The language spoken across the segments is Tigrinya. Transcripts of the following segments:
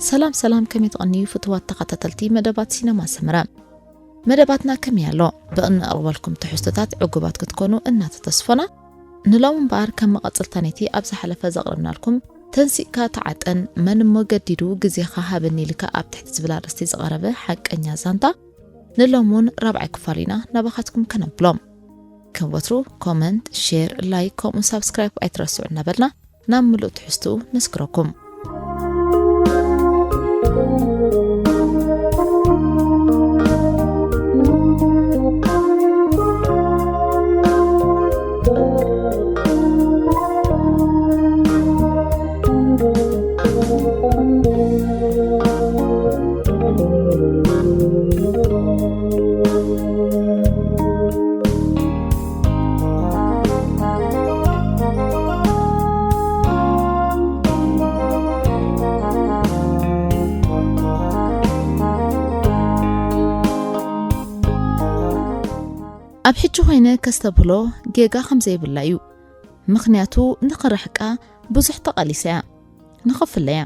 ሰላም ሰላም፣ ከመይ ትቐንዩ ፍትዋት ተኸታተልቲ መደባት ሲነማ ሰመረ? መደባትና ከመይ ኣሎ? ብቕንዕና ንቕርበልኩም ትሕዝቶታት ዕጉባት ክትኮኑ እናተተስፎና፣ ንሎም እምበኣር ከም መቐጽልታ ነቲ ኣብ ዝሓለፈ ዘቕረብናልኩም ተንሲእካ ተዓጠን መን እሞ ገዲዱ ግዜኻ ሃበኒ ኢልካ ኣብ ትሕቲ ዝብል ኣርእስቲ ዝቐረበ ሓቀኛ ዛንታ ንሎም እውን ራብዓይ ክፋል ኢና ናባኻትኩም ከነብሎም። ከም ወትሩ ኮመንት፣ ሼር፣ ላይክ ከምኡ ሳብስክራይብ ኣይትረስዑ እናበልና ናብ ምሉእ ትሕዝትኡ ነስክረኩም። ኣብ ሕጂ ኮይነ ከስተብህሎ ጌጋ ከም ዘይብላ እዩ። ምኽንያቱ ንኽርሕቃ ብዙሕ ተቓሊሳ እያ፣ ንኽፍለያ።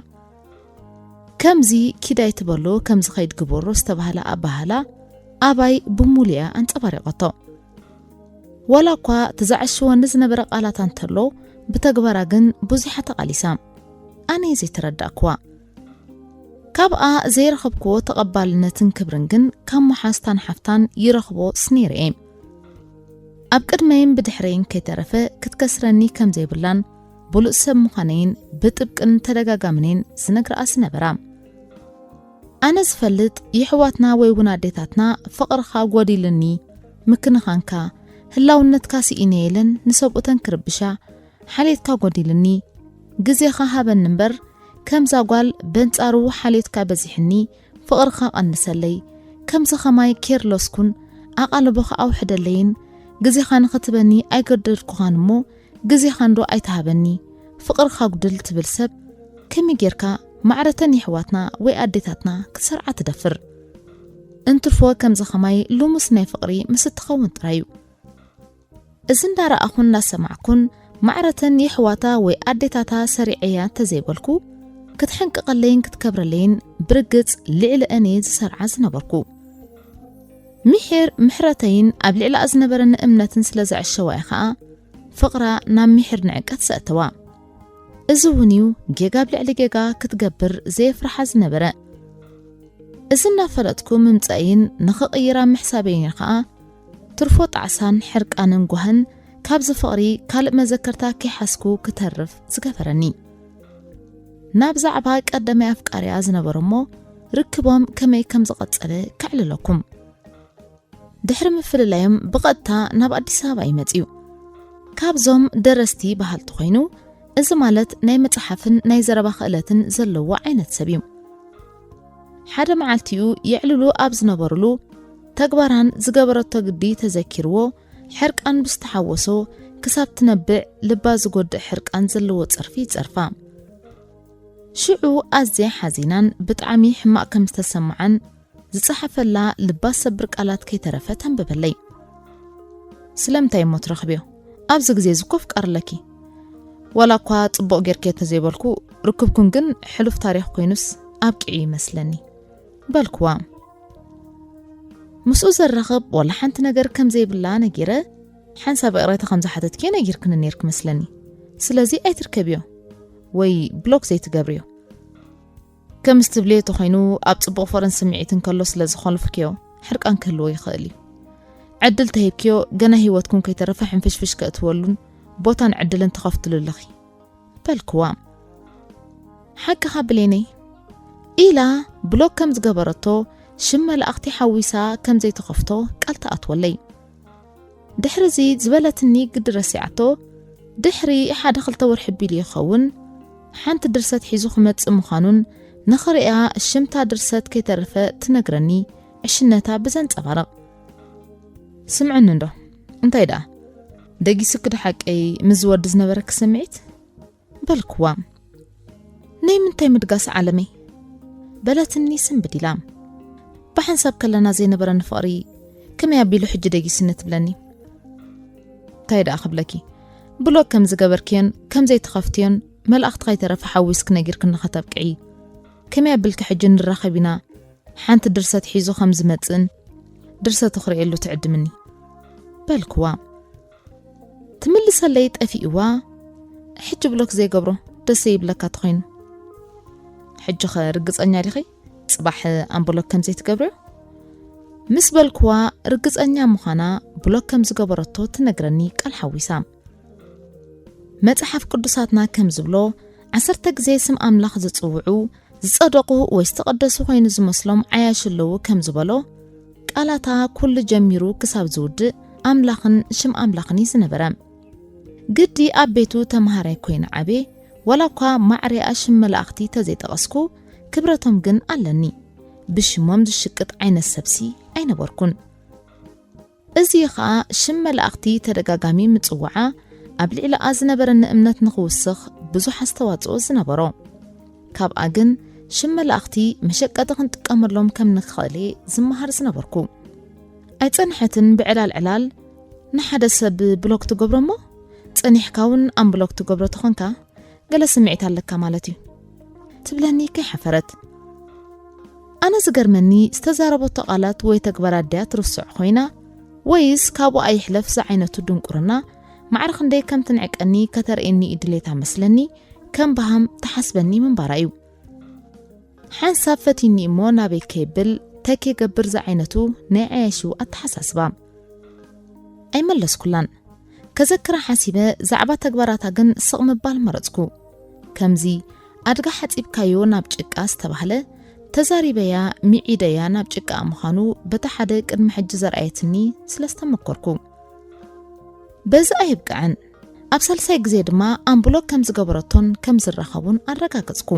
ከምዚ ኪድ ኣይትበሎ፣ ከምዚ ከይድ ግበሮ ዝተባህለ ኣባህላ ኣባይ ብሙሉ እያ ኣንጸባሪቐቶ። ዋላ እኳ ተዛዕሽወኒ ዝነበረ ቃላታ እንተሎ፣ ብተግባራ ግን ብዙሓ ተቓሊሳ። ኣነ ዘይተረዳእክዋ። ካብኣ ዘይረኸብክዎ ተቐባልነትን ክብርን ግን ካብ መሓዝታን ሓፍታን ይረኽቦ ስነይረ እየ። ኣብ ቅድመይን ብድሕረይን ከይተረፈ ክትከስረኒ ከም ዘይብላን ብሉጽ ሰብ ምዃነይን ብጥብቅን ተደጋጋምን'የን ዝነግርኣ ዝነበራ። ኣነ ዝፈልጥ የሕዋትና ወይ እውን ኣዴታትና ፍቕርኻ ጎዲልኒ፣ ምክንኻንካ፣ ህላውነትካ ስኢነ ኢለን ንሰብኡተን ክርብሻ፣ ሓልየትካ ጎዲልኒ፣ ግዜኻ ሃበኒ እምበር፣ ከምዛ ጓል በንጻሩ ሓልየትካ በዚሕኒ፣ ፍቕርኻ ቀንሰለይ፣ ከምዚ ኸማይ ኬርለስ ኩን፣ ኣቓልቦኻ ኣውሕደለይን፣ ግዜኻ ንኽትበኒ ኣይገደድኩኻን እሞ፣ ግዜኻ እንዶ ኣይትሃበኒ፣ ፍቕርኻ ጉድል ትብል ሰብ፣ ከመይ ጌርካ ማዕረተን የሕዋትና ወይ ኣዴታትና ክትሰርዓ ትደፍር? እንትርፎ ከምዚ ኸማይ ልሙስ ናይ ፍቕሪ ምስ እትኸውን ጥራይ እዩ። እዚ እንዳረኣኹን እንዳሰማዕኩን ማዕረተን የሕዋታ ወይ ኣዴታታ ሰሪዐያ እንተዘይበልኩ፣ ክትሕንቅቐለይን ክትከብረለይን ብርግጽ ልዕለአን እየ ዝሰርዓ ዝነበርኩ። ምሒር ምሕረተይን ኣብ ልዕላኣ ዝነበረኒ እምነትን ስለ ዘዕሸዋ እየ ኸኣ ፍቕራ ናብ ምሒር ንዕቀት ዘእተዋ። እዚ እውን እዩ ጌጋ ኣብ ልዕሊ ጌጋ ክትገብር ዘየፍርሓ ዝነበረ። እዚ እናፈለጥኩ ምምጸእይን ንኽቕይራ ምሕሳበይን ኸኣ ትርፎ ጣዕሳን ሕርቃንን ጓህን ካብዚ ፍቕሪ ካልእ መዘከርታ ከይሓዝኩ ክተርፍ ዝገበረኒ። ናብ ዛዕባ ቀዳማይ ኣፍቃሪኣ ዝነበረ እሞ ርክቦም ከመይ ከም ዝቐጸለ ከዕልለኩም። ድሕሪ ምፍልላዮም ብቐጥታ ናብ ኣዲስ ኣበባ እዩ መጺኡ። ካብዞም ደረስቲ በሃልቲ ኮይኑ፣ እዚ ማለት ናይ መጽሓፍን ናይ ዘረባ ክእለትን ዘለዎ ዓይነት ሰብ እዩ። ሓደ መዓልቲኡ የዕልሉ ኣብ ዝነበሩሉ፣ ተግባራን ዝገበረቶ ግዲ ተዘኪርዎ፣ ሕርቃን ብዝተሓወሶ፣ ክሳብ ትነብዕ ልባ ዝጎድእ ሕርቃን ዘለዎ ጸርፊ ይጸርፋ። ሽዑ ኣዝያ ሓዚናን ብጣዕሚ ሕማቕ ከም ዝተሰምዓን ዝጸሓፈላ ልባ ዝሰብር ቃላት ከይተረፈ ተንብበለይ። ስለምንታይ እሞ ትረኽብዮ? ኣብዚ ግዜ እዚ እኮ ኣፍቃሪ ኣለኪ። ዋላ እኳ ጽቡቕ ጌርኪ ተዘይበልኩ፣ ርክብኩም ግን ሕሉፍ ታሪኽ ኮይኑስ ኣብቂዑ ይመስለኒ። በልክዋ። ምስኡ ዘራኽብ ዋላ ሓንቲ ነገር ከም ዘይብላ ነጊረ፣ ሓንሳብ ይቕሬታ ከም ዝሓተትክዮ ነጊርክኒ ኔርኪ መስለኒ። ስለዚ ኣይትርከብዮ ወይ ብሎክ ዘይትገብርዮ። ከምዚ ትብልዮ ተኾይኑ፣ ኣብ ጽቡቕ ፍቕርን ስምዒትን ከሎ ስለ ዝኾልፍክዮ፣ ሕርቃን ክህልዎ ይኽእል እዩ። ዕድል ተሂብክዮ፣ ገና ህይወትኩም ከይተረፈ ሕንፍሽፍሽ ከእትወሉን ቦታን ዕድልን ትኸፍትሉ ኣለኺ። በልክዋ። ሓቅኻ ብሌነይ፣ ኢላ ብሎክ ከም ዝገበረቶ፣ ሽም መላእኽቲ ሓዊሳ ከም ዘይትኸፍቶ ቃል ትኣትወለይ። ድሕሪ እዚ ዝበለትኒ ግዲ ረሲዓቶ፣ ድሕሪ ሓደ ክልተ ወርሒ ቢሉ ይኸውን፣ ሓንቲ ድርሰት ሒዙ ክመጽእ ምዃኑን ንኽርእያ ሽምታ ድርሰት ከይተረፈ ትነግረኒ ዕሽነታ ብዘንጸባርቕ። ስምዕኒ እንዶ፣ እንታይ ደኣ? ደጊስኪ ዶ ሓቀይ ምስ ዝወዲ ዝነበረኪ ስምዒት? በልክዋ። ናይ ምንታይ ምድጋስ ዓለመይ? በለትኒ ስንብድ ኢላ። ብሓንሳብ ከለና ዘይነበረኒ ፍቕሪ፣ ከመይ ኣቢሉ ሕጂ ደጊስኒ ትብለኒ? እንታይ ደኣ ክብለኪ? ብሎክ ከም ዝገበርክዮን ከም ዘይትኸፍትዮን መላእኽቲ ከይተረፈ ሓዊስክ ነጊርክኒ ከተብቅዒ። ከመይ ኣቢልኪ ሕጂ ንራኸብ ኢና፣ ሓንቲ ድርሰት ሒዙ ከም ዝመጽእን ድርሰቱ ክርእየሉ ትዕድምኒ? በልክዋ። ትምልሰለይ ጠፊእዋ። ሕጂ ብሎክ ዘይገብሮ ደስ ዘይብለካ ተኾይኑ። ሕጂ ኸ ርግጸኛ ዲኺ ጽባሕ ኣምብሎክ ከም ዘይትገብርዮ? ምስ በልክዋ ርግጸኛ ምዃና ብሎክ ከም ዝገበረቶ ትነግረኒ ቃል ሓዊሳ። መጽሓፍ ቅዱሳትና ከም ዝብሎ ዓሰርተ ግዜ ስም ኣምላኽ ዝጽውዑ ዝጸደቑ ወይ ዝተቐደሱ ኮይኑ ዝመስሎም ዓያሽ ኣለዉ ከም ዝበሎ ቃላታ ኩሉ ጀሚሩ ክሳብ ዝውድእ ኣምላኽን ሽም ኣምላኽን እዩ ዝነበረ። ግዲ ኣብ ቤቱ ተምሃራይ ኮይነ ዓብየ፣ ዋላ እኳ ማዕረኣ ሽም መላእኽቲ ተዘይጠቐስኩ ክብረቶም ግን ኣለኒ። ብሽሞም ዝሽቅጥ ዓይነት ሰብሲ ኣይነበርኩን። እዚ ኸኣ ሽም መላእኽቲ ተደጋጋሚ ምጽዋዓ ኣብ ልዕሊኣ ዝነበረኒ እምነት ንኽውስኽ ብዙሕ ኣስተዋጽኦ ዝነበሮ። ካብኣ ግን ሽም መላእኽቲ መሸቀጢ ክንጥቀመሎም ከም ንኽእል እየ ዝመሃር ዝነበርኩ። ኣይጸንሐትን ብዕላል ዕላል ንሓደ ሰብ ብሎክ ትገብሮ እሞ ጸኒሕካ እውን ኣምብሎክ ትገብሮ ተኾንካ ገለ ስምዒት ኣለካ ማለት እዩ ትብለኒ ከይሓፈረት። ኣነ ዝገርመኒ ዝተዛረበቶ ቃላት ወይ ተግባራት ድያ ትርስዕ ኮይና ወይስ ካብኡ ኣይሕለፍ ዝዓይነቱ ድንቁርና ማዕረ ክንደይ ከም ትንዕቀኒ ከተርእየኒ እዩ ድሌታ መስለኒ ከም በሃም ትሓስበኒ ምንባራ እዩ። ሓንሳብ ፈቲኒ እሞ ናበይ ከይብል ተኬ ገብር ዝዓይነቱ ናይ ዓያሹ ኣተሓሳስባ ኣይመለስኩላን። ከዘክራ ሓሲበ ዛዕባ ተግባራታ ግን ስቕ ምባል መረጽኩ። ከምዚ ኣድጋ ሓጺብካዮ ናብ ጭቃ ዝተባህለ ተዛሪበያ ሚዒደያ ናብ ጭቃ ምዃኑ በቲ ሓደ ቅድሚ ሕጂ ዘርኣየትኒ ስለ ዝተመኮርኩ። በዚ ኣይብቅዐን ኣብ ሳልሳይ ግዜ ድማ ኣምብሎክ ከም ዝገበረቶን ከም ዝራኸቡን ኣረጋገጽኩ።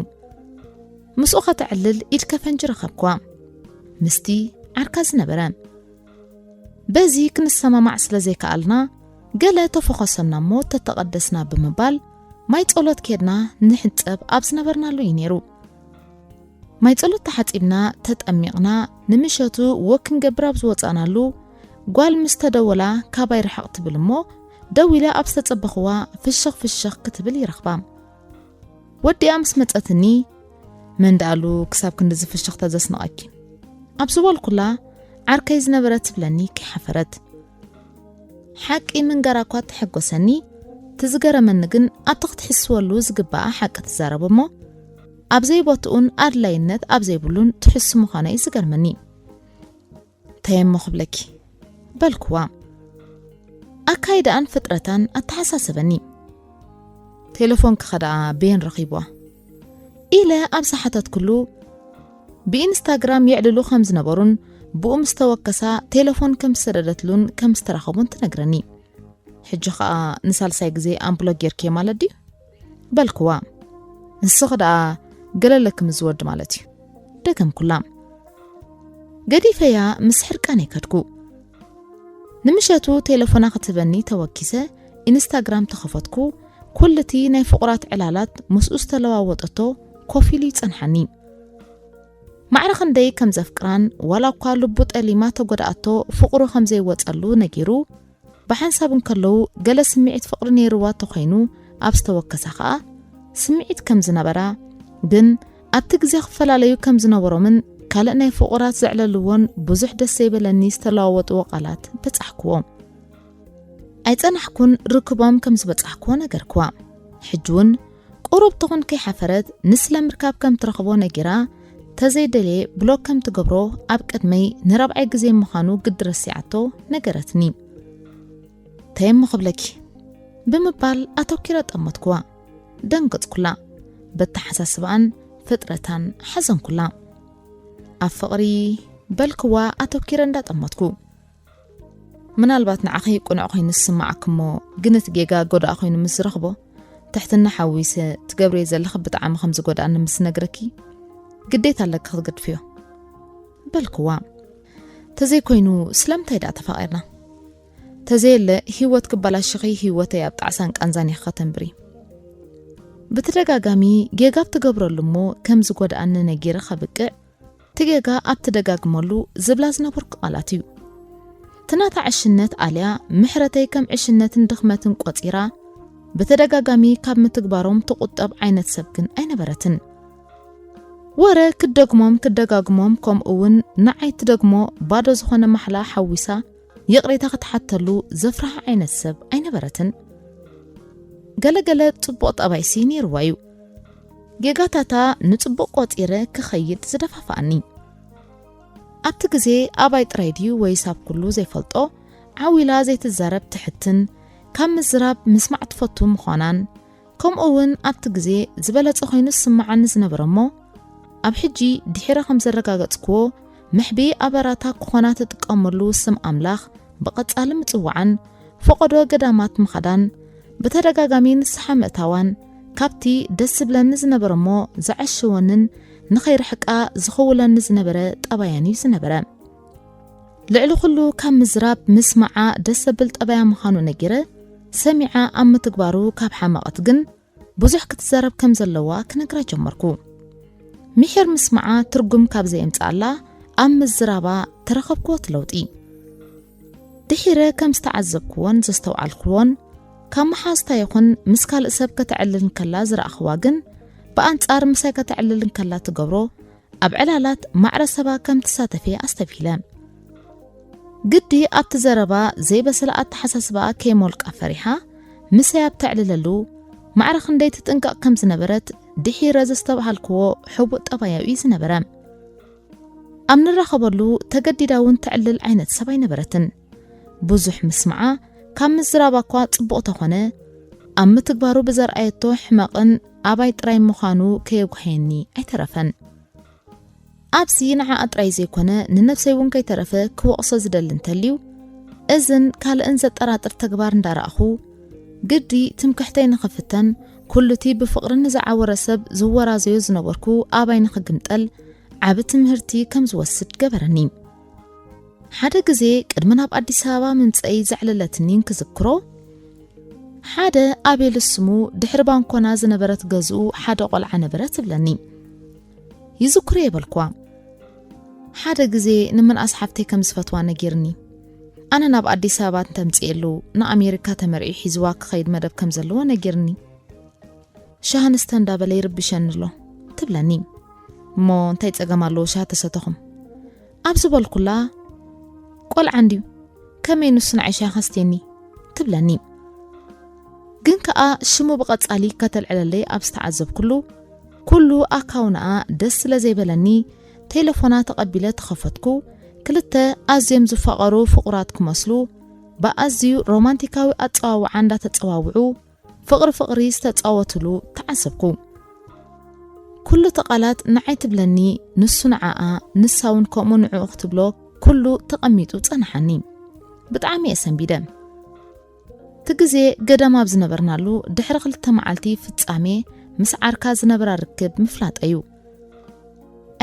ምስኡ ከተዕልል ኢድ ከፈንጂ ረኸብኳ። ምስቲ ዓርካ ዝነበረ በዚ ክንሰማማዕ ስለ ዘይከኣልና ገለ ተፈኸሰና እሞ ተተቐደስና ብምባል ማይ ጸሎት ኬድና ንሕጸብ ኣብ ዝነበርናሉ እዩ ነይሩ። ማይ ጸሎት ተሓጺብና ተጠሚቕና ንምሸቱ ወክ ክንገብር ኣብ ዝወጻናሉ ጓል ምስ ተደወላ ካባይ ርሕቕ ትብል እሞ ደዊለ ኣብ ዝተጸበኽዋ ፍሽኽ ፍሽኽ ክትብል ይረኽባ። ወዲኣ ምስ መጸትኒ መን ደኣሉ ክሳብ ክንዲ ዝፍሽኽታ ዘስንቐኪ ኣብ ዝበልኩላ ዓርከይ ዝነበረት ትብለኒ ከይሓፈረት። ሓቂ ምንጋራ እኳ ተሐጎሰኒ፣ ትዝገረመኒ ግን ኣብቲ ክትሕስወሉ ዝግባኣ ሓቂ ትዛረብ እሞ ኣብ ዘይቦትኡን ኣድላይነት ኣብ ዘይብሉን ትሕሱ ምዃና እዩ ዝገርመኒ። እንታይ እሞ ክብለኪ በልክዋ። ኣካይዳኣን ፍጥረታን ኣተሓሳሰበኒ። ቴሌፎንኪ ከ ደኣ በየን ረኺብዋ ኢለ ኣብ ዝሓተትኩሉ ብኢንስታግራም የዕልሉ ከም ዝነበሩን ብኡ ምስ ተወከሳ ቴሌፎን ከም ዝሰደደትሉን ከም ዝተራኸቡን ትነግረኒ። ሕጂ ኸኣ ንሳልሳይ ግዜ ኣምብሎክ ጌርክዮ ማለት ድዩ በልክዋ። ንስኺ ደኣ ገለ ኣለኪ ምስ ዝወዲ ማለት እዩ ደገምኩላ። ገዲፈያ ምስ ሕርቃነይ ከድኩ። ንምሸቱ ቴሌፎና ክትህበኒ ተወኪሰ ኢንስታግራም ተኸፈትኩ። ኩልቲ ናይ ፍቑራት ዕላላት ምስኡ ዝተለዋወጠቶ ኮፍ ኢሉ ይጸንሓኒ። ማዕረ ክንደይ ከም ዘፍቅራን ዋላ እኳ ልቡ ጠሊማ ተጎድኣቶ ፍቕሩ ከም ዘይወጸሉ ነጊሩ ብሓንሳብ እንከለዉ ገለ ስምዒት ፍቕሪ ነይርዋ ተኾይኑ ኣብ ዝተወከሳ ኸኣ ስምዒት ከም ዝነበራ ግን ኣብቲ ግዜ ክፈላለዩ ከም ዝነበሮምን ካልእ ናይ ፍቑራት ዘዕለልዎን ብዙሕ ደስ ዘይበለኒ ዝተለዋወጥዎ ቃላት በጻሕክዎ። ኣይጸናሕኩን ርክቦም ከም ዝበጻሕክዎ ነገርክዋ። ሕጂ እውን ቁሩብ ትኹን ከይሓፈረት ንስለ ምርካብ ከም ትረኽቦ ነጊራ ተዘይደልየ ብሎክ ከም ትገብሮ ኣብ ቅድመይ ንራብዓይ ግዜ ምዃኑ ግዲ ረሲዓቶ ነገረትኒ። እንታይ እሞ ክብለኪ ብምባል ኣተኪረ ጠመትክዋ። ደንገጽኩላ። በተሓሳስባኣን ፍጥረታን ሓዘንኩላ። ኣብ ፍቕሪ በልክዋ ኣተኪረ እንዳጠመትኩ። ምናልባት ንዓኺ ቅኑዕ ኮይኑ ዝስምዓኪ እሞ ግን እቲ ጌጋ ጎዳኢ ኮይኑ ምስ ዝረኽቦ ትሕትና ሓዊሰ ትገብርዮ ዘለኺ ብጣዕሚ ከም ዝጎድኣኒ ምስ ነግረኪ ግዴታ ኣለኪ ክትገድፍዮ በልክዋ። ተዘይኮይኑ ስለምንታይ ደኣ ተፋቒርና? ተዘየለ ህይወት ክበላሽኺ ህይወተይ ኣብ ጣዕሳን ቃንዛን ኢኺ ከተንብሪ። ብተደጋጋሚ ጌጋ ኣብ ትገብረሉ እሞ ከም ዝጎድኣኒ ነጊረ ከብቅዕ እቲ ጌጋ ኣብ ትደጋግመሉ ዝብላ ዝነበርኩ ቃላት እዩ። ትናታ ዕሽነት ኣልያ ምሕረተይ ከም ዕሽነትን ድኽመትን ቆጺራ ብተደጋጋሚ ካብ ምትግባሮም ትቑጠብ ዓይነት ሰብ ግን ኣይነበረትን። ወረ ክትደግሞም ክትደጋግሞም፣ ከምኡ እውን ንዓይ ትደግሞ ባዶ ዝኾነ ማሕላ ሓዊሳ ይቕሬታ ክትሓተሉ ዘፍርሃ ዓይነት ሰብ ኣይነበረትን። ገለገለ ጽቡቕ ጠባይሲ ነይርዋ እዩ። ጌጋታታ ንጽቡቕ ቆጺረ ክኸይድ ዝደፋፍኣኒ። ኣብቲ ግዜ ኣባይ ጥራይ ድዩ ወይስ ኣብ ኩሉ ዘይፈልጦ ዓዊላ ዘይትዛረብ ትሕትን ካብ ምዝራብ ምስማዕ ትፈቱ ምዃናን፣ ከምኡ እውን ኣብቲ ግዜ ዝበለጸ ኮይኑ ዝስምዓኒ ዝነበረ እሞ ኣብ ሕጂ ድሒረ ከም ዘረጋገጽክዎ መሕቢ ኣበራታ ክኾና ትጥቀመሉ ስም ኣምላኽ ብቐጻሊ ምጽዋዓን ፈቐዶ ገዳማት ምኻዳን ብተደጋጋሚ ንስሓ ምእታዋን ካብቲ ደስ ዝብለኒ ዝነበረ እሞ ዘዐሸወንን ንኸይርሕቃ ዝኸውለኒ ዝነበረ ጠባያን እዩ ዝነበረ። ልዕሊ ኩሉ ካብ ምዝራብ ምስማዓ ደስ ዘብል ጠባያ ምዃኑ ነጊረ ሰሚዓ ኣብ ምትግባሩ ካብ ሓመቐት ግን ብዙሕ ክትዛረብ ከም ዘለዋ ክነግራ ጀመርኩ። ምሒር ምስማዓ ትርጉም ካብ ዘየምጽኣላ ኣብ ምዝራባ ተረኸብክዎ እቲ ለውጢ። ድሒረ ከም ዝተዓዘብክዎን ዘስተውዓልክዎን ካብ መሓዝታ ይኹን ምስ ካልእ ሰብ ከተዕልል እንከላ ዝረኣኽዋ ግን ብኣንጻር ምሳይ ከተዕልል እንከላ ትገብሮ ኣብ ዕላላት ማዕረ ሰባ ከም ትሳተፍ እየ ኣስተብሂለ። ግዲ ኣብቲ ዘረባ ዘይበሰለ ኣተሓሳስባኣ ከይሞልቃ ፈሪሓ ምሳይ ኣብ ተዕልለሉ ማዕረ ክንደይ ትጥንቀቕ ከም ዝነበረት ድሒረ ዘስተብሃልክዎ ሕቡእ ጠባያኡ እዩ ዝነበረ። ኣብ ንራኸበሉ ተገዲዳ እውን ተዕልል ዓይነት ሰብ ኣይነበረትን። ብዙሕ ምስማዓ ካብ ምዝራባ እኳ ጽቡቕ ተኾነ ኣብ ምትግባሩ ብዘርኣየቶ ሕመቕን ኣባይ ጥራይ ምዃኑ ከየጉሃየኒ ኣይተረፈን። ኣብዚ ንዓኣ ጥራይ ዘይኮነ ንነብሰይ እውን ከይተረፈ ክወቕሶ ዝደሊ እንተልዩ እዝን ካልእን ዘጠራጥር ተግባር እንዳረኣኹ ግዲ ትምክሕተይ ንኽፍተን ኩሉቲ ብፍቕሪ ንዝዓወረ ሰብ ዝወራዘዮ ዝነበርኩ ኣባይ ንኽግምጠል ዓቢ ትምህርቲ ከም ዝወስድ ገበረኒ። ሓደ ግዜ ቅድሚ ናብ ኣዲስ ኣበባ ምምፀይ ዘዕለለትኒ እንክዝክሮ ሓደ ኣቤል ስሙ ድሕሪ ባንኮና ዝነበረት ገዝኡ ሓደ ቆልዓ ነበረ ትብለኒ። ይዝክሮ የበልኳ። ሓደ ግዜ ንምንኣስ ሓፍተይ ከም ዝፈትዋ ነጊርኒ። ኣነ ናብ ኣዲስ ኣበባ እንተምፅኤሉ ንኣሜሪካ ተመርዒ ሒዝዋ ክኸይድ መደብ ከም ዘለዎ ነጊርኒ። ሻሃ ንስተ እንዳበለ ይርብሸኒ ኣሎ ትብለኒ። እሞ እንታይ ጸገም ኣለዎ ሻሃ ተሰተኹም? ኣብ ዝበልኩላ ቆልዓ እንድዩ ከመይ ንሱ ንዓይ ሻሂ ከስትየኒ ትብለኒ። ግን ከኣ ሽሙ ብቐጻሊ ከተልዕለለይ ኣብ ዝተዓዘብኩሉ ኩሉ ኣካውንኣ ደስ ስለ ዘይበለኒ ቴሌፎና ተቐቢለ ተኸፈትኩ። ክልተ ኣዝዮም ዝፋቐሩ ፍቑራት ክመስሉ ብኣዝዩ ሮማንቲካዊ ኣጸዋውዓ እንዳተጸዋውዑ ፍቕሪ ፍቕሪ ዝተጻወትሉ ተዓዘብኩ። ኩሉ እቲ ቃላት ንዓይ ትብለኒ ንሱ ንዓኣ ንሳ እውን ከምኡ ንዕኡ ክትብሎ ኩሉ ተቐሚጡ ጸንሓኒ። ብጣዕሚ እየ ሰንቢደ። እቲ ግዜ ገዳም ኣብ ዝነበርናሉ ድሕሪ ክልተ መዓልቲ ፍጻሜ ምስ ዓርካ ዝነበራ ርክብ ምፍላጠ እዩ።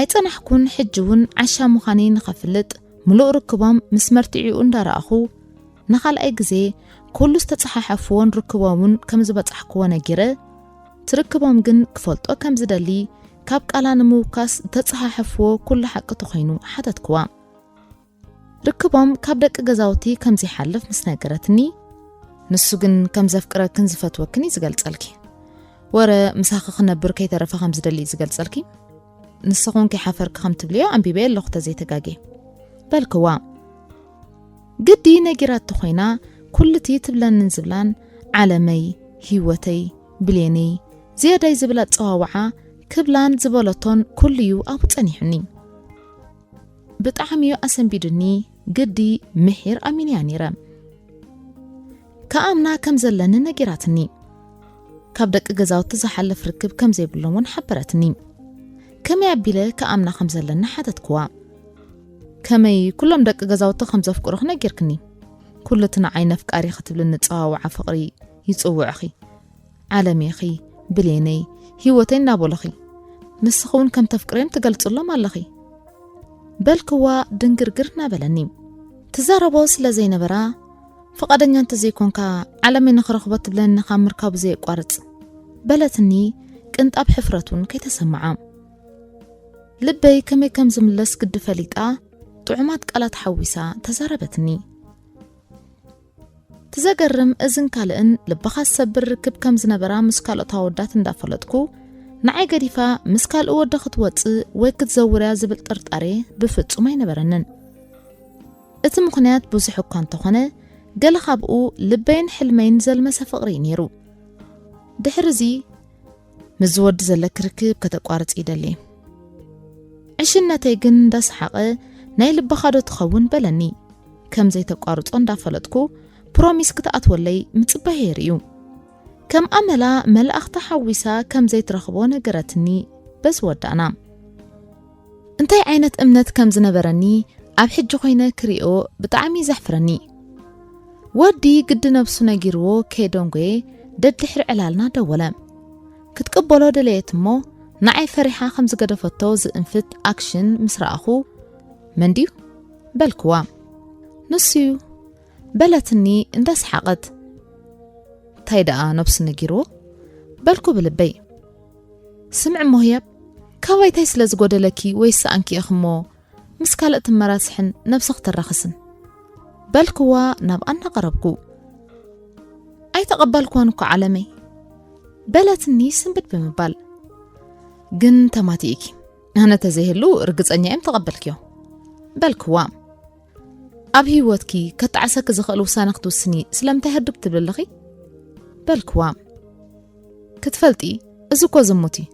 ኣይጸናሕኩን ሕጂ እውን ዓሻ ምዃነይ ንኸፍልጥ ምሉእ ርክቦም ምስ መርትዒኡ እንዳረኣኹ ንኻልኣይ ግዜ ኩሉ ዝተጸሓሓፍዎን ርክቦምን ከም ዝበጻሕክዎ ነጊረ ትርክቦም ግን ክፈልጦ ከም ዝደሊ ካብ ቃላ ንምውካስ ዝተጸሓሓፍዎ ኩሉ ሓቂ ተኾይኑ ሓተትክዋ። ርክቦም ካብ ደቂ ገዛውቲ ከም ዘይሓልፍ ምስ ነገረትኒ ንሱ ግን ከም ዘፍቅረክን ዝፈትወክን እዩ ዝገልጸልኪ። ወረ ምሳኺ ክነብር ከይተረፈ ከም ዝደሊ እዩ ዝገልጸልኪ። ንስኹን ከይሓፈርኪ ከም ትብልዮ ኣንቢበ ኣለኹ ተዘይተጋጌ በልክዋ። ግዲ ነጊራቶ ኮይና ኩሉቲ ትብለንን ዝብላን ዓለመይ፣ ህይወተይ፣ ብሌነይ፣ ዝያዳይ ዝብል ኣጸዋውዓ ክብላን ዝበለቶን ኩሉ እዩ ኣብኡ ጸኒሑኒ። ብጣዕሚ እዩ ኣሰንቢዱኒ። ግዲ ምሒር ኣሚንያ ነይረ። ከኣምና ከም ዘለኒ ነጊራትኒ። ካብ ደቂ ገዛውቲ ዝሓልፍ ርክብ ከም ዘይብሎም እውን ሓበረትኒ። ከመይ ኣቢለ ከኣምና ከም ዘለኒ ሓተትክዋ። ከመይ ኩሎም ደቂ ገዛውቲ ከም ዘፍቅሩኺ ነጊርክኒ። ኩሉ እቲ ንዓይ ነፍቃሪ ክትብልኒ ጸዋውዓ ፍቕሪ ይጽውዕኺ። ዓለሜኺ፣ ብሌነይ፣ ህይወተይ እናበሉኺ ንስኺ እውን ከም ተፍቅርዮም ትገልጽሎም ኣለኺ በልክዋ ድንግርግር እናበለኒ። ትዛረቦ ስለ ዘይነበራ ፍቓደኛ እንተዘይኮንካ ዓለመይ ንኽረኽቦ ትብለኒ ካብ ምርካቡ ዘየቋርጽ በለትኒ። ቅንጣብ ሕፍረት እውን ከይተሰምዓ ልበይ ከመይ ከም ዝምለስ ግዲ ፈሊጣ ጥዑማት ቃላት ሓዊሳ ተዛረበትኒ። ትዘገርም እዝን ካልእን ልብኻ ዝሰብር ርክብ ከም ዝነበራ ምስ ካልኦት ኣወዳት እንዳፈለጥኩ፣ ንዓይ ገዲፋ ምስ ካልእ ወዲ ክትወጽእ ወይ ክትዘውርያ ዝብል ጥርጣሬ ብፍጹም ኣይነበረንን። እቲ ምኽንያት ብዙሕ እኳ እንተኾነ፣ ገለ ካብኡ ልበይን ሕልመይን ዘልመሰ ፍቕሪ እዩ ነይሩ። ድሕሪ እዚ ምስ ዝወዲ ዘለኪ ርክብ ከተቋርጽ ይደሊ። ዕሽነተይ ግን እንዳሰሓቐ፣ ናይ ልብኻ ዶ ትኸውን በለኒ። ከም ዘይተቋርጾ እንዳፈለጥኩ፣ ፕሮሚስ ክትኣትወለይ ምጽባይ የርእዩ። ከም ኣመላ መልኣኽታ ሓዊሳ ከም ዘይትረኽቦ ነገረትኒ። በዚ ወዳእና። እንታይ ዓይነት እምነት ከም ዝነበረኒ ኣብ ሕጂ ኮይነ ክሪኦ ብጣዕሚ ዘሕፍረኒ። ወዲ ግዲ ነብሱ ነጊርዎ ከይደንጎየ ደድሕሪ ዕላልና ደወለ። ክትቅበሎ ደለየት እሞ ንዓይ ፈሪሓ ከም ዝገደፈቶ ዝእንፍት ኣክሽን ምስ ረኣኹ፣ "መን ድዩ?" በልክዋ። "ንሱዩ" በለትኒ እንዳሰሓቐት። "ታይ ደኣ ነብሱ ነጊርዎ?" በልኩ ብልበይ። "ስምዒ እሞ ህያብ፣ ካባይ ታይ ስለ ዝጎደለኪ ወይ ሰኣንኪ ኢኺ እሞ ምስ ካልእ ትመራስሕን ነብስኺ ተራኽስን?" በልክዋ ናብ ኣናቐረብኩ። "ኣይተቐበልክዋን እኮ ዓለመይ" በለትኒ ስንብድ ብምባል። "ግን ተማቲእኪ፣ ኣነ ተዘይህሉ ርግጸኛ እየ ምተቐበልክዮ" በልክዋ። "ኣብ ህይወትኪ ከጣዕሰኪ ዝኽእል ውሳነ ክትውስኒ ስለምንታይ ህርድግ ትብሊ ኣለኺ?" በልክዋ። "ክትፈልጢ፣ እዚ እኮ ዝሙት እዩ።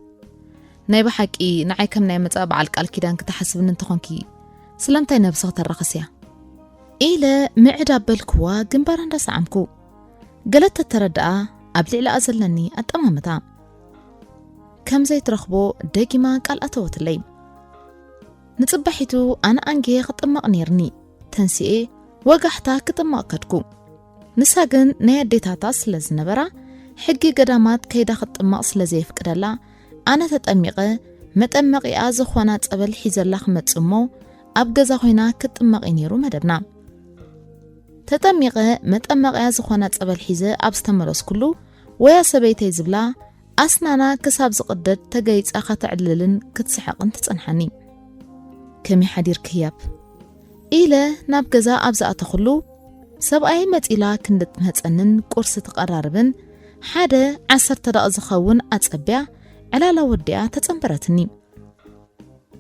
ናይ ብሓቂ ንዓይ ከም ናይ መጻኢ በዓል ቃል ኪዳን ክትሓስብኒ እንተኾንኪ፣ ስለምንታይ ነብስኺ ተራኽስያ?" ኢለ ምዕድ ኣበልክዋ ግንባራ እንዳሰዓምኩ። ገለ ተተረድኣ ኣብ ልዕሊኣ ዘለኒ ኣጠማምታ። ከም ዘይትረኽቦ ደጊማ ቃል ኣተወትለይ። ንጽባሒቱ ኣነ ኣንጌ ክጥመቕ ነይርኒ። ተንሲኤ ወጋሕታ ክጥመቕ ከድኩ። ንሳ ግን ናይ ኣዴታታ ስለ ዝነበራ፣ ሕጊ ገዳማት ከይዳ ክትጥመቕ ስለ ዘየፍቅደላ፣ ኣነ ተጠሚቐ መጠመቒኣ ዝኾና ጸበል ሒዘላ ክመጽእ እሞ፣ ኣብ ገዛ ኮይና ክትጥመቕ እዩ ነይሩ መደብና። ተጠሚቐ መጠመቒያ ዝኾና ጸበል ሒዘ ኣብ ዝተመለስኩሉ፣ "ወያ ሰበይተይ" ዝብላ ኣስናና ክሳብ ዝቕደድ ተገይጻ ከተዕልልን ክትስሕቕን ትጸንሓኒ። "ከመይ ሓዲርኪ ህያብ?" ኢለ ናብ ገዛ ኣብ ዝኣተኹሉ፣ ሰብኣይ መጺላ ክንድመጸንን ቁርሲ ትቐራርብን ሓደ ዓሰርተ ደቒቕ ዝኸውን ኣጸብያ ዕላላ ወዲኣ ተጸንበረትኒ።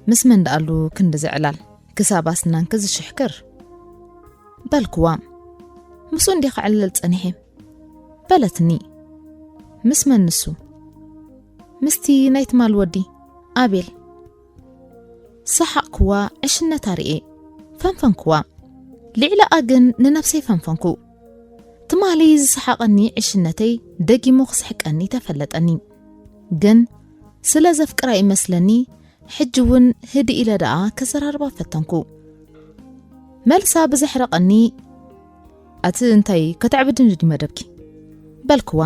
"ምስ መን ደኣሉ ክንድዚ ዕላል ክሳብ ኣስናንኪ ዝሽሕክር?" በልክዋ። "ምስኡ እንድየ ክዕልል ጸኒሐ" በለትኒ። "ምስ መን ንሱ?" "ምስቲ ናይ ትማል ወዲ ኣቤል" ሰሓቕክዋ። ዕሽነታ ርኤ ፈንፈንክዋ። ልዕሊኣ ግን ንነብሰይ ፈንፈንኩ። ትማሊ ዝሰሓቐኒ ዕሽነተይ ደጊሙ ክስሕቀኒ ተፈለጠኒ። ግን ስለ ዘፍቅራ ይመስለኒ፣ ሕጂ እውን ህድእ ኢለ ደኣ ከዘራርባ ፈተንኩ። መልሳ ብዘሕረቐኒ፣ "ኣቲ እንታይ ከተዕብድኒ ድዩ መደብኪ?" በልክዋ።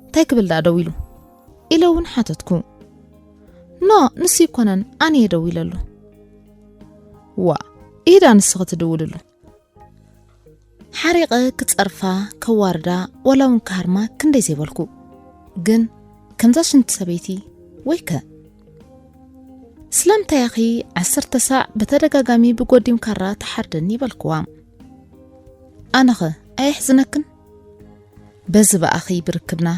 "እንታይ ክብል ደኣ ደው ኢሉ?" ኢለ እውን ሓተትኩ። "ኖ፣ ንሱ ኣይኮነን፣ ኣነ እየ ደው ኢለሉ።" "ዋ፣ ኢዳ ንስኺ ትድውልሉ?" ሓሪቐ ክጸርፋ፣ ከዋርዳ፣ ዋላ እውን ክሃርማ ክንደይ ዘይበልኩ። ግን ከምዛ ሽንቲ ሰበይቲ ወይከ? "ስለምንታይ ኢኺ ዓሰርተ ሳዕ ብተደጋጋሚ ብጎዲም ካራ ትሓርደኒ?" በልክዋ። "ኣነኸ ኣየሕዝነክን? በዚ ብኣኺ ብርክብና፣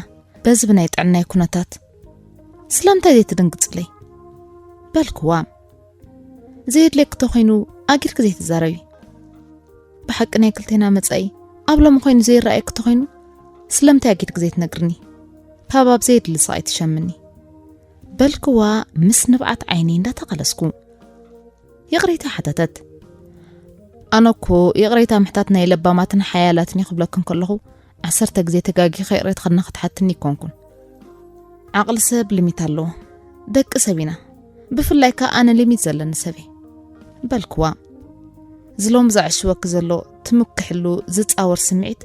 በዚ ብናይ ጥዕናይ ኩነታት፣ ስለምንታይ ዘይትድንግጽለይ?" በልክዋ። "ዘየድልየኪ ተኾይኑ ኣጊድኪ ዘይትዛረቢ። ብሓቂ ናይ ክልቴና መጻኢ ኣብ ሎሚ ኮይኑ ዘይረኣየኪ ተኾይኑ፣ ስለምንታይ ኣጊድኪ ዘይትነግርኒ? ካብ ኣብ ዘየድሊ ስቓይ ትሸምኒ?" በልክዋ ምስ ንብዓት ዓይነይ እንዳተቓለስኩ። ይቕሬታ ሓተተት። ኣነ እኮ ይቕሬታ ምሕታት ናይ ለባማትን ሓያላትን እዩ ክብለክን ከለኹ፣ ዓሰርተ ግዜ ተጋጊኸ ይቕሬታ ክትሓትኒ ኣይኮንኩን። ዓቕሊ ሰብ ሊሚት ኣለዎ። ደቂ ሰብ ኢና። ብፍላይ ከኣ ኣነ ሊሚት ዘለኒ ሰብ እየ። በልክዋ። ዝሎም ዘዕሽወኪ ዘሎ ትምክሕሉ ዝጻወር ስምዒት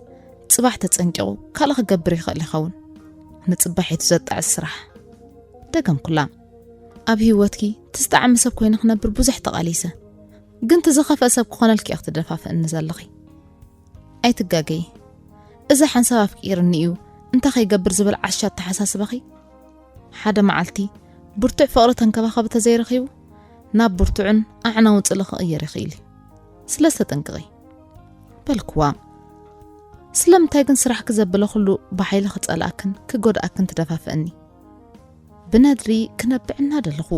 ጽባሕ ተጸንቂቑ ካልእ ክገብር ይኽእል ይኸውን። ንጽባሒቱ ዘጣዕስ ስራሕ። ደገምኩላ። ኣብ ህይወትኪ ትስጣዕሚ ሰብ ኮይነ ክነብር ብዙሕ ተቓሊሰ። ግን ትዝኸፍአ ሰብ ክኾነልኪ ኢኺ ትደፋፍእኒ ዘለኺ። ኣይትጋገዪ። እዛ ሓንሳብ ኣፍቂርኒ እዩ እንታይ ከይገብር ዝብል ዓሻ ኣተሓሳስባኺ፣ ሓደ መዓልቲ ብርቱዕ ፍቕሪ ተንከባኸቢ ተዘይረኺቡ፣ ናብ ብርቱዕን ኣዕናውን ጽልኢ ክቕየር ይኽእል እዩ። ስለዚ ተጠንቀቒ። በልክዋ። ስለምንታይ ግን ስራሕኪ ዘበለ ኩሉ ብሓይሊ ክጸልኣክን ክጎድኣክን ትደፋፍእኒ? ብነድሪ ክነብዕ እናደለኹ።